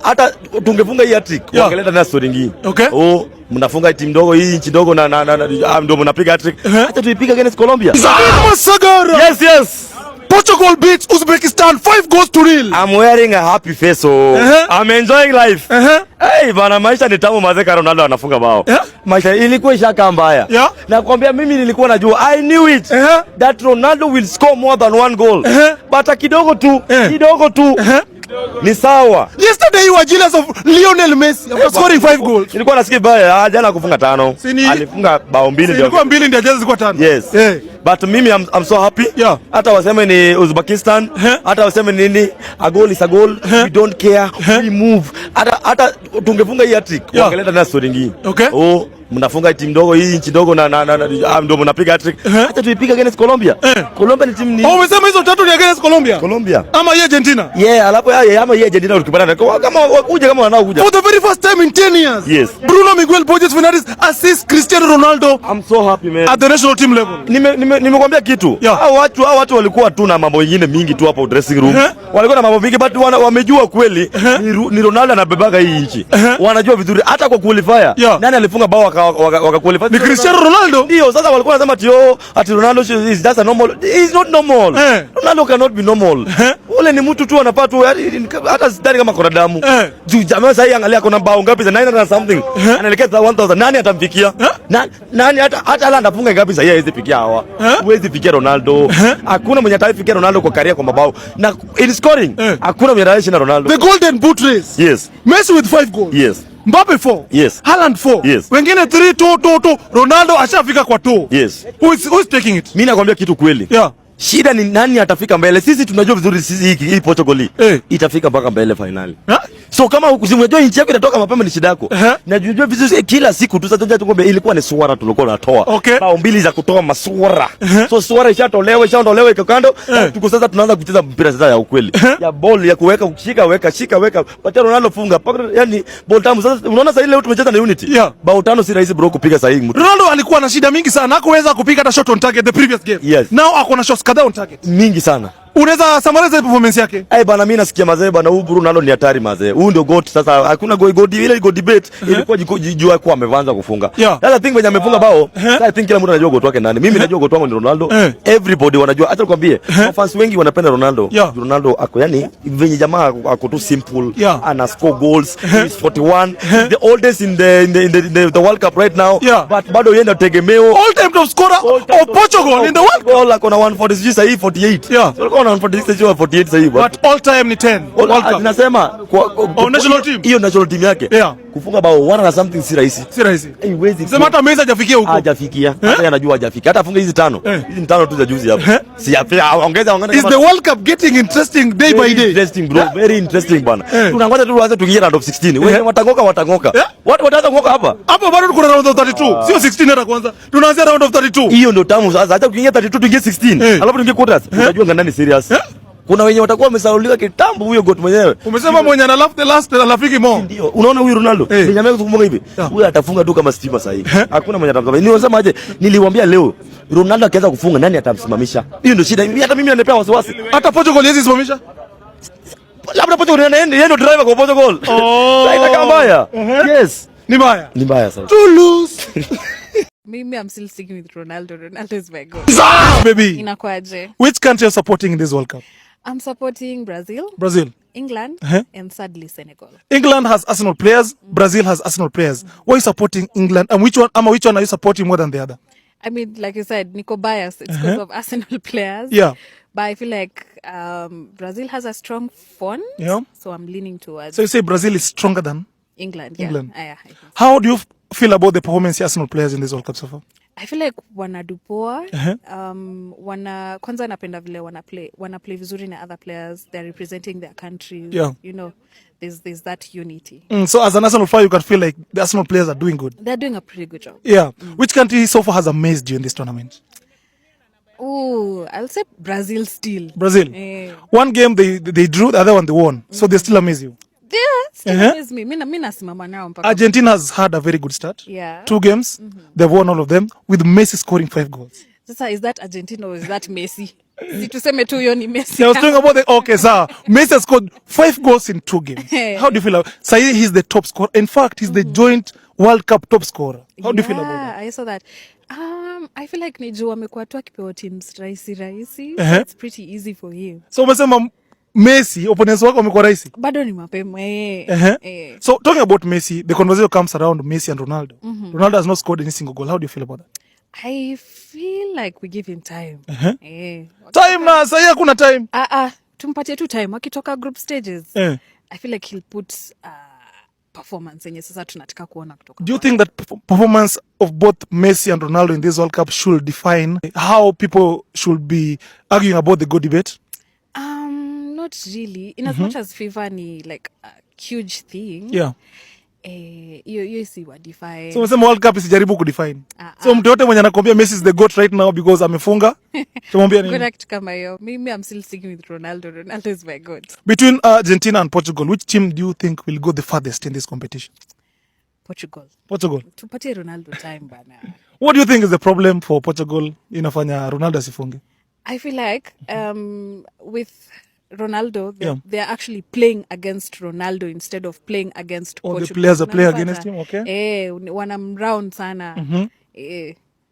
hata tungefunga hii hat-trick wangeleta na story nyingine. Okay. Oh, mnafunga timu ndogo hii nchi ndogo na ndio mnapiga hat-trick. Hata tuipiga against Colombia. Masagara. Yes. Portugal beats Uzbekistan 5-0. I'm wearing a happy face, so I'm enjoying life. Hey, bana maisha ni tamu mazeka Ronaldo anafunga bao. Maisha ilikuwa ishaka mbaya. Nakwambia mimi nilikuwa najua, I knew it. That Ronaldo will score more than one goal. But kidogo tu. Ni sawa. Yesterday you were jealous of Lionel Messi after scoring 5 goals. Nilikuwa nasikia baya jana kufunga 5. Alifunga bao 2 ndio. Ilikuwa 2 ndio jaza zilikuwa 5. Yes. But mimi I'm so happy. Hata waseme ni Uzbekistan, hata waseme nini, a goal is a goal. We don't care. We move. Hata tungefunga hii hat-trick wangeleta na story nyingine. Oh, mnafunga timu ndogo hii nchi ndogo na ndio mnapiga hat-trick. Hata tuipiga against Colombia. Colombia ni timu ni. Oh, umesema hizo tatu ni against Colombia. Ama yeye Argentina. Alafu ama yeye Argentina ukipata kama wakuja kama wanaokuja. For the very first time in 10 years. Yes. Bruno Miguel Borges Fernandes assists Cristiano Ronaldo. I'm so happy, man. At the national team level. Nimekwambia kitu. Hao watu walikuwa tu na mambo mengine mingi tu hapo dressing room. Walikuwa na mambo mingi but wamejua kweli ni Ronaldo anabebaga hii nchi. Wanajua vizuri hata kwa qualifier. Nani alifunga bao waka qualify? Ni Cristiano Ronaldo. Ndio sasa walikuwa wanasema ati Ronaldo is just a normal. He is not normal. Ronaldo cannot be normal. Ule ni mtu tu anapata tu hata sidhani kama kuna damu. Juu jamaa sasa hii angalia kuna bao ngapi za 900 something. Anaelekea 1000. Nani atamfikia? Nani hata ala anafunga ngapi sasa haiwezi fikia hawa. Huwezi fikia Ronaldo. Hakuna mwenye atafikia Ronaldo kwa career kwa mabao. Na in scoring hakuna mwenye anaishi na Ronaldo. The golden boot race. Yes. Messi with 5 goals. Yes. Mbappe 4. Yes. Haaland 4. Yes. Wengine 3 2. Ronaldo ashafika kwa 2. Yes. Who is taking it? Mimi nakwambia kitu kweli. Shida ni nani atafika mbele. Sisi tunajua vizuri sisi hii Portugal itafika mpaka mbele finali. So kama unajua nchi yako inatoka mapema ni shida yako. Na unajua vizuri kila siku tu sasa tukombe ilikuwa ni suara tulikuwa tunatoa. Bao 2 za kutoa masuara. So suara ishaondolewa iko kando. Tuko sasa tunaanza kucheza mpira sasa ya ukweli. Ya ball ya kuweka shika weka. Patia Ronaldo funga. Yani ball tamu sasa unaona sasa leo tumecheza na Unity. Bao 5 si rahisi bro kupiga sasa hivi. Ronaldo alikuwa na shida mingi sana. Hakuweza kupiga hata shot on target the previous game. Now ako na shots kadhaa on target. Mingi sana. Unaweza summarize performance yake? Bana mimi nasikia mazee bana huyu Ronaldo ni hatari mazee. Huyu ndio goat sasa hakuna go debate ilikuwa jijua kwa ameanza kufunga. Sasa think when amefunga bao, I think kila mtu anajua goat wake nani. Mimi najua goat wangu ni Ronaldo. Everybody wanajua. Hata nikwambie, fans wengi wanapenda Ronaldo. Ronaldo ako yani venye jamaa ako tu simple, ana score goals. He's 41. The oldest in the World Cup right now. But bado yenda tegemeo. All time top scorer of Portugal in the World Cup. All akona 140 sasa hivi 48. On 46 48 sasa hivi. But all time ni 10. World Cup. Nasema kwa national team. Hiyo national team yake. Kufunga bao 1 na something si rahisi. Haiwezi. Sema hata Messi hajafikia huko. Hajafikia. Hata anajua hajafikia. Hata afunga hizi 5. Hizi 5 tu za juzi hapo. Si ongeza. Is the World Cup getting interesting day by day? Interesting bro. Very interesting bana. Tunangoja tu tuanze tuingie round of 16. Wewe watangoka. Watu wataanza kungoka hapa. Hapo bado kuna round of 32. Sio 16 hata kwanza. Tunaanza round of 32. Hiyo ndio tamu sasa. Hata tukiingia 32 tuingie 16. Alafu tuingie quarters. Unajua ngandani serious. Kuna wenye watakuwa wamesaulika kitambo huyo goat mwenyewe. Umesema mwenye ana love the last anafiki more. Ndio. Unaona huyu Ronaldo? Ninyamea kufunga hivi. Huyu atafunga tu kama stima sasa hivi. Hakuna mwenye atamkaba. Niwasema aje? Niliwaambia leo Ronaldo akianza kufunga nani atamsimamisha? Hiyo ndio shida. Hata mimi ananipea wasiwasi. Hata Portugal hizi simamisha? Labda Portugal yeye ndio driver kwa Portugal. Haitaka mbaya. Yes. Ni mbaya. Ni mbaya sana. To lose. Maybe I'm still sticking with Ronaldo. Ronaldo is my goal. Baby. Inakwaje? Which country are supporting in this World Cup? I'm supporting Brazil. England. And sadly Senegal. England has Arsenal players. Brazil has Arsenal players. Why are you supporting England? And which one are you supporting more than the other? I mean, like you said, Nico bias. It's because of Arsenal players. But I feel like Brazil has a strong front. So I'm leaning towards. So you say Brazil is stronger than England? How do you feel about the performance of Arsenal players in this World Cup so far? I feel like wanadupoa. Kwanza napenda vile wana play vizuri na other players. They're representing their country. You know, there's that unity. So as an Arsenal fan, you can feel like the Arsenal players are doing good. They're doing a pretty good job. Which country so far has amazed you in this tournament? Oh, I'll say Brazil still. Brazil. One game they drew, the other one they won. So they still amaze you. Still amaze me. Mimi nasimama nao mpaka. Argentina has had a very good start. 2 games. They've won all of them with Messi scoring 5 goals. Sasa is that Argentina or is that Messi? Si tuseme tu hiyo ni Messi. I was talking about okay, sir. Messi has scored 5 goals in 2 games. How do you feel? He's the top scorer. In fact, he's the joint World Cup top scorer. How do you feel about that? I saw that. I feel like ni juu amekuwa tu akipewa teams rahisi. It's pretty easy for him. So umesema Messi, opponents wako wamekuwa rahisi? Bado ni mapema. So talking about Messi, the conversation comes around Messi and Ronaldo. Ronaldo has not scored any single goal. How do you feel about that? I feel like we give him time. Time na sahi hakuna time. Tumpatie tu time. Wakitoka group stages. I feel like he'll put performance yenye sasa tunataka kuona kutoka. Do you think that performance of both Messi and Ronaldo in this World Cup should define how people should be arguing about the goal debate? Not really. In as much as FIFA ni like a huge thing. Yeah. You see what define. So unasema World Cup isijaribu kudefine. So mtu yote mwenye anakuambia Messi is the GOAT right now because amefunga, tumwambia nini? Correct kama hiyo. Mimi I'm still sticking with Ronaldo. Ronaldo is my GOAT. Between Argentina and Portugal, which team do you think will go the farthest in this competition? Portugal. Tupatie Ronaldo time bana. What do you think is the problem for Portugal inafanya Ronaldo asifunge? I feel like with Ronaldo, they're actually playing against Ronaldo instead of playing against Portugal. The players are playing against him, okay? Wanamround sana.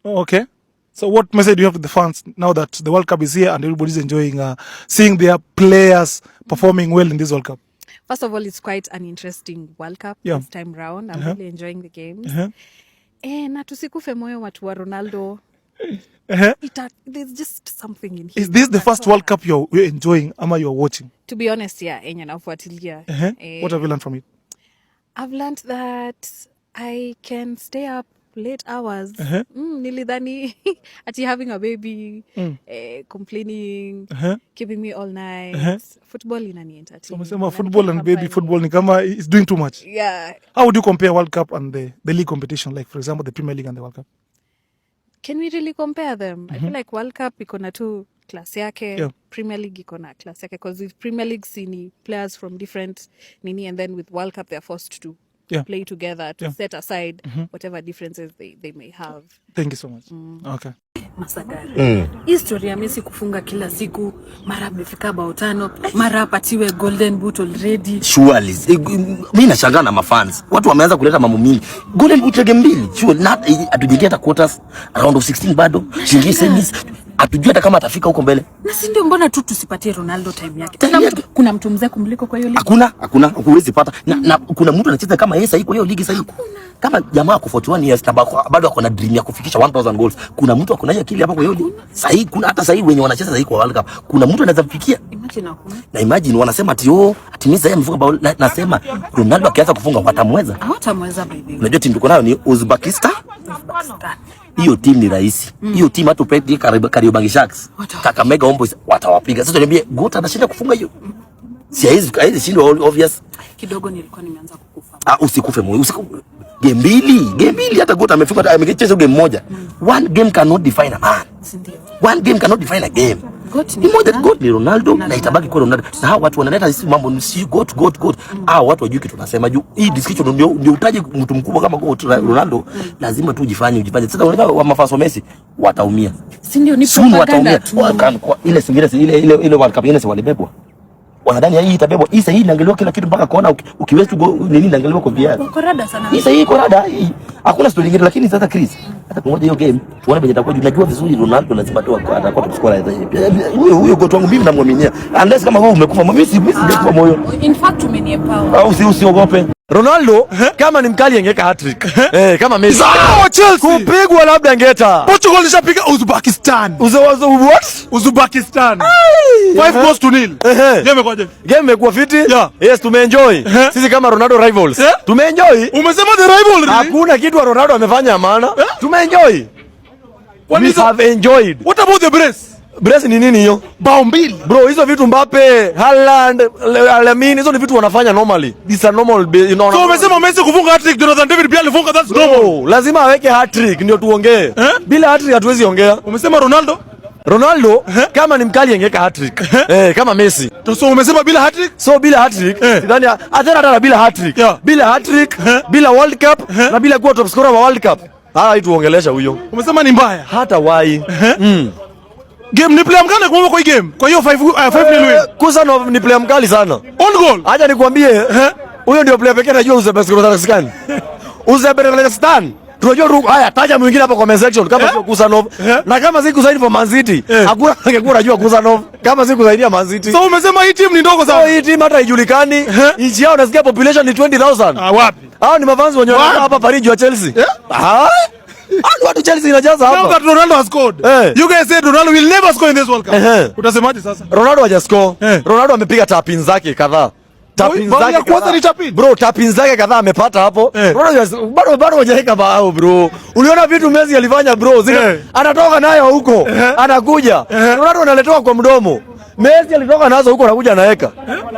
Okay. So what message do you have to the fans now that the World Cup is here and everybody's enjoying seeing their players performing well in this World Cup? First of all, it's quite an interesting World Cup this time round. I'm really enjoying the games. Na tusikufe moyo watu wa Ronaldo. There's just something in here. Is this the first World Cup you're enjoying ama you're watching? To be honest, enye nafuatilia. What have you learned from it? I've learned that I can stay up late hours. Nilidhani ati having a baby, complaining, keeping me all night. Football inani entertain. So umesema football and baby football ni kama it's doing too much. Yeah. How would you compare World Cup and the league competition, like for example the Premier League and the World Cup? Can we really compare them? I feel like World Cup iko na tu class yake, Premier League iko na class yake, because with Premier League sini players from different nini, and then with World Cup they're forced to play together to set aside whatever differences they may have. Thank you so much. Okay. Masagari. History ya Messi kufunga kila siku, mara amefika bao 5, mara apatiwe golden boot already. Surely. Mimi nashangaa na mafans. Watu wameanza kuleta mambo mingi. Golden boot game 2. Sure, atujingia hata quarters, round of 16 bado. Shingi semis. Atujua hata kama atafika huko mbele. Na si ndio mbona tu tusipatie Ronaldo time yake? Kuna mtu mzee kumliko kwa hiyo ligi? Hakuna, huwezi pata. Na kuna mtu anacheza kama yeye sasa kwa hiyo ligi sasa. Kama jamaa ako 41 years bado ako na dream ya kufikisha 1000 goals. Kuna mtu ako na akili hapa kwa hiyo ligi. Sasa kuna hata sasa wenye wanacheza sasa kwa World Cup. Kuna mtu anaweza kufikia. Imagine wanasema ati Messi yeye amefunga bao, nasema Ronaldo akianza kufunga hawatamweza baby. Unajua timu tuko nayo ni Uzbekistan. Hiyo timu ni rahisi. Hiyo timu hata upende Kariobangi Sharks, Kakamega Homeboyz watawapiga. Sasa niambie Gota anashinda kufunga hiyo. Si haizi shindwa obvious. Kidogo nilikuwa nimeanza kukufa. Usikufe moyo. Game mbili hata Gota amefunga, amecheza game moja. One game cannot define a man. One game cannot define a game. Ni moja GOAT ni Ronaldo na itabaki kwa Ronaldo. Na hao watu wanaleta hizi mambo si GOAT. Watu wajui kitu tunasema juu. Hii description ndio utaje mtu mkubwa kama GOAT Ronaldo, lazima tu ujifanye. Sasa unaona wa mafaso Messi wataumia. Si ndio ni propaganda tu. Ile singine ile World Cup yenyewe walibebwa. Wanadhani hii itabebwa. Hii sahihi inaangaliwa kila kitu mpaka kona ukiweza tu nini inaangaliwa kwa VR. Korada sana. Hii sahihi korada hii. Hakuna story nyingine, lakini sasa Chris, hata pamoja hiyo game tuone venye itakuwa. Unajua vizuri Ronaldo lazima tu atakuwa top scorer. Huyo GOAT wangu mimi namwaminia. Unless kama wewe umekufa, mimi sijakufa moyo. In fact umeniempower. Au usiogope. Ronaldo kama ni mkali angeka hat-trick. Kama Messi. Chelsea. Kupigwa labda angeta. Portugal lishapiga Uzbekistan. What? Uzbekistan. 5 goals to 0. Game imekwaje? Game imekuwa fiti. Yes, tumeenjoy. Sisi kama Ronaldo rivals. Tumeenjoy. Umesema the rivalry? Hakuna kitu Ronaldo amefanya maana. Tumeenjoy. We have enjoyed. What about the brace? Brace ni nini hiyo? Bao 2. Bro, hizo vitu Mbappe, Haaland, Lamine, hizo ni vitu wanafanya normally. This is normal, you know. So umesema Messi kufunga hat-trick, Jonathan David pia alifunga, that's normal. Lazima aweke hat-trick ndio tuongee. Bila hat-trick hatuwezi ongea. Umesema Ronaldo kama ni mkali angeka hat-trick. Kama Messi. So umesema bila hat-trick? So bila hat-trick, sidhani hata bila hat-trick. Bila hat-trick, bila World Cup na bila kuwa top scorer wa World Cup. tuongelesha huyo. Umesema ni mbaya. Hata wai. Game ni player mkali kwa hii game. Kwa hiyo 5-0 win. Kusanov ni player mkali sana. On goal. Acha nikwambie, huyo ndio player pekee anajua Uzbekistan. Uzbekistan. Tunajua haya, taja mwingine hapa comment section kama sio Kusanov. Na kama si kusaidia for Man City, hakuna angekuwa anajua Kusanov kama si kusaidia Man City. So umesema hii team ni ndogo sana. So hii team hata haijulikani. Nchi yao nasikia population ni 20,000. Wapi? Hao ni mafans wenye hapa Paris wa Chelsea. Watu Chelsea inajaza hapa. Now that Ronaldo has scored. You guys said Ronaldo will never score in this World Cup. Utasemaje sasa? Ronaldo hajascore. Ronaldo amepiga tapin zake kadhaa. Tapin zake kwanza ni tapin. Bro, tapin zake kadhaa amepata hapo. Ronaldo bado hajaweka bao bro. Uliona vitu Messi alifanya bro. Anatoka nayo huko. Anakuja. Ronaldo analetoka kwa mdomo. Messi alitoka nazo huko anakuja anaweka.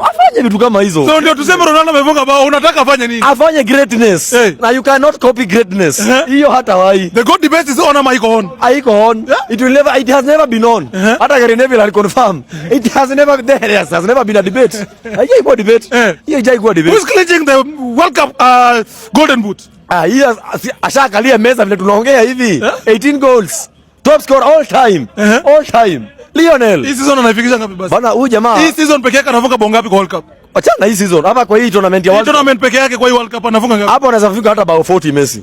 Afanye vitu kama hizo. So ndio tuseme Ronaldo amefunga bao, unataka afanye nini? Afanye greatness. Na you cannot copy greatness. Hiyo hata wai. The God debate is on ama iko on? Iko on. It has never been on. Hata Gary Neville aliconfirm. It has never been a debate. Haijai debate. Hiyo haijai debate. Who's clinching the World Cup golden boot? Hiyo ashakalia meza vile tunaongea hivi. 18 goals. Top scorer all time. All time. Lionel. Hii season anaifikisha ngapi basi? Bana huyu jamaa. Hii season pekee yake anafunga bao ngapi kwa World Cup? Achana hii season. Hapa kwa hii tournament ya World Cup. Tournament pekee yake kwa hii World Cup anafunga ngapi? Hapo anaweza kufika hata bao 40 Messi.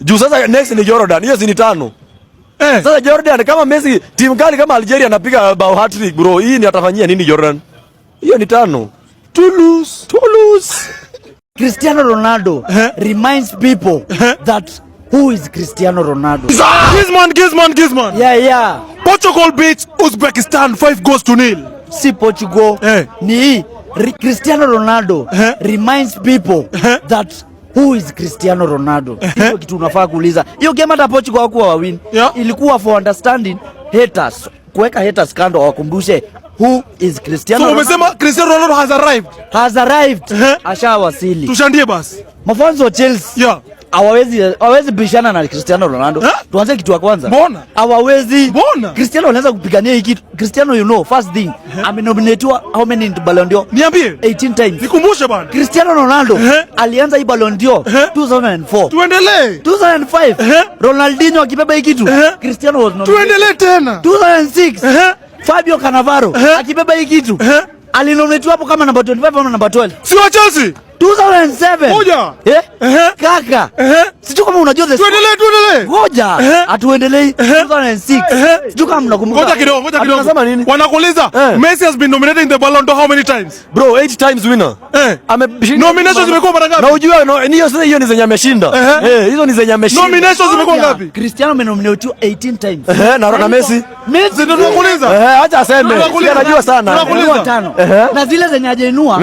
Juu sasa next ni Jordan. Hiyo si ni 5. Sasa Jordan kama Messi timu kali kama Algeria anapiga bao hat-trick bro. Hii ni atafanyia nini Jordan? Hiyo ni 5. Toulouse. Cristiano Ronaldo reminds people that who is Cristiano Ronaldo. Griezmann. Yeah. Portugal beats Uzbekistan 5-0. Si Portugal. Ni Cristiano Ronaldo reminds people that who is Cristiano Ronaldo. Hiyo kitu unafaa kuuliza. Hiyo game hata Portugal hawakuwa wawin. Ilikuwa for understanding haters. Kuweka haters kando wakumbushe who is Cristiano Ronaldo. So umesema Cristiano Ronaldo has arrived. Ashawasili. Tushandie basi. Mafanzo wa Chelsea. Hawawezi bishana na Cristiano Ronaldo. Tuanze kitu ya kwanza. Mbona? Hawawezi. Cristiano anaweza kupigania hiki. Cristiano first thing, amenominatiwa how many Ballon d'Or? Niambie. 18 times. Nikumbushe bana. Cristiano Ronaldo alianza hii Ballon d'Or 2004. Tuendelee. 2005. Ronaldinho akibeba hiki kitu. Cristiano was not. Tuendelee tena. 2006. Fabio Cannavaro akibeba hiki kitu. Alinominatiwa hapo kama number 25 ama number 12. Si wa Chelsea. 2007. Ngoja. Kaka. Sijui kama unajua this. Tuendelee. Ngoja. Atuendelee 2006. Sijui kama mnakumbuka. Ngoja kidogo. Unasema nini? Wanakuuliza Messi has been nominated in the Ballon d'Or how many times? Bro, 8 times winner. Nominations zimekuwa mara ngapi? Na unajua hiyo ni zenye ameshinda. Hizo ni zenye ameshinda. Nominations zimekuwa ngapi? Cristiano amenominatiwa 18 times. Na Messi. Messi ndio tunakuuliza. Acha aseme. Anajua sana. Tunakuuliza 5. Na zile zenye hajainua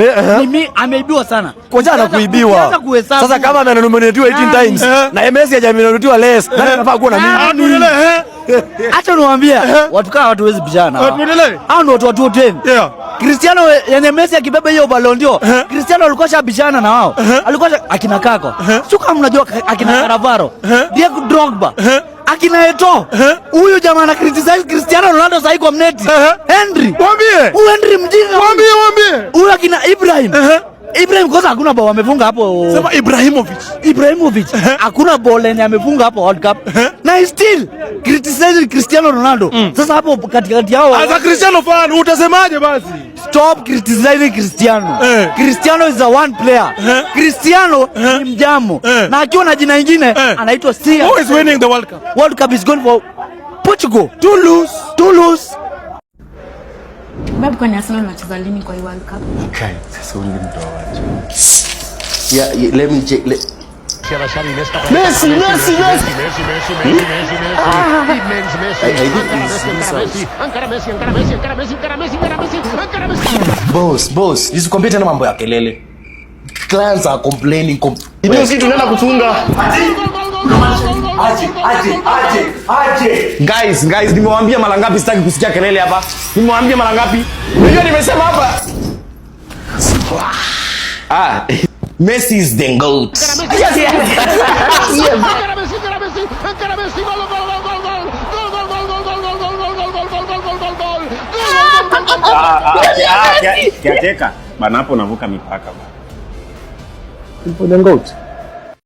ni ameibiwa sana. Koja na kuibiwa. Sasa kama amenominatiwa 18 times na Messi hajanominatiwa less, nani anafaa kuwa na mimi? Acha niwaambie, watu kama watu wezi bijana. Hao ndio watu wote. Cristiano yenye Messi akibeba hiyo Ballon d'Or, Cristiano alikuwa shabishana na wao. Alikuwa akina Kako. Sio kama mnajua akina Cannavaro, Diego Drogba, akina Eto'o. Huyu jamaa ana criticize Cristiano Ronaldo sasa kwa mneti. Henry. Mwambie. Huyu Henry mjinga. Mwambie. Huyu akina Ibrahim kwanza hakuna bao amefunga hapo. Sema Ibrahimovic hakuna ball yenye amefunga hapo World Cup. Na still criticize Cristiano Ronaldo. Sasa hapo katikati yao. As a Cristiano fan utasemaje basi? Stop criticizing Cristiano. Cristiano is a one player. Cristiano ni mjamo. Na akiwa na jina lingine anaitwa Sia. Who is winning the World Cup? World Cup is going for Portugal. Toulouse. Babu, kwani Arsenal wanacheza lini kwa World Cup? Okay, sasa uli mtoa waje. Yeah, let me check. Messi. Boss, nisikwambie tena mambo ya kelele. Clients are complaining. Ndio sisi tunaenda kufunga. Aje. Guys, nimewaambia mara ngapi sitaki kusikia kelele hapa? Nimewaambia mara ngapi? Unajua nimesema hapa. Messi is the GOAT. Kiateka. Bana hapo unavuka mipaka bana. Ipo the GOAT.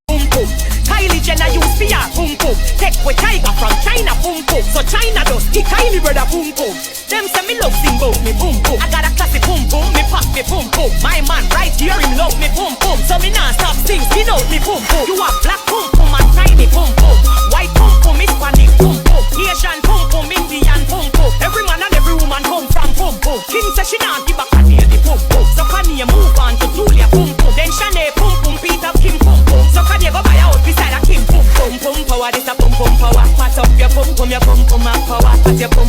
Kylie Jenner, you fear. pum pum. Take with tiger from China, pum pum. So China does, he kind brother pum pum. Them say me love sing bout me pum pum. I got a classic pum pum, me pop me pum pum. My man right here, him love me pum pum. So me nah stop sing, skin out me pum pum. You have black pum pum and tiny pum pum. White pum pum, Hispanic pum pum. Asian pum pum, Indian pum pum. Every man and every woman come from pum pum. King says she nah give a Kanye the pum pum. So Kanye move on to Julia pum pum. Then Shanae pum pum, Peter Kim pum pum. So Kanye go buy a house beside a Kim pum pum. Pum power, this a pum pum power. Pat up your pum pum and power. Pat your pum.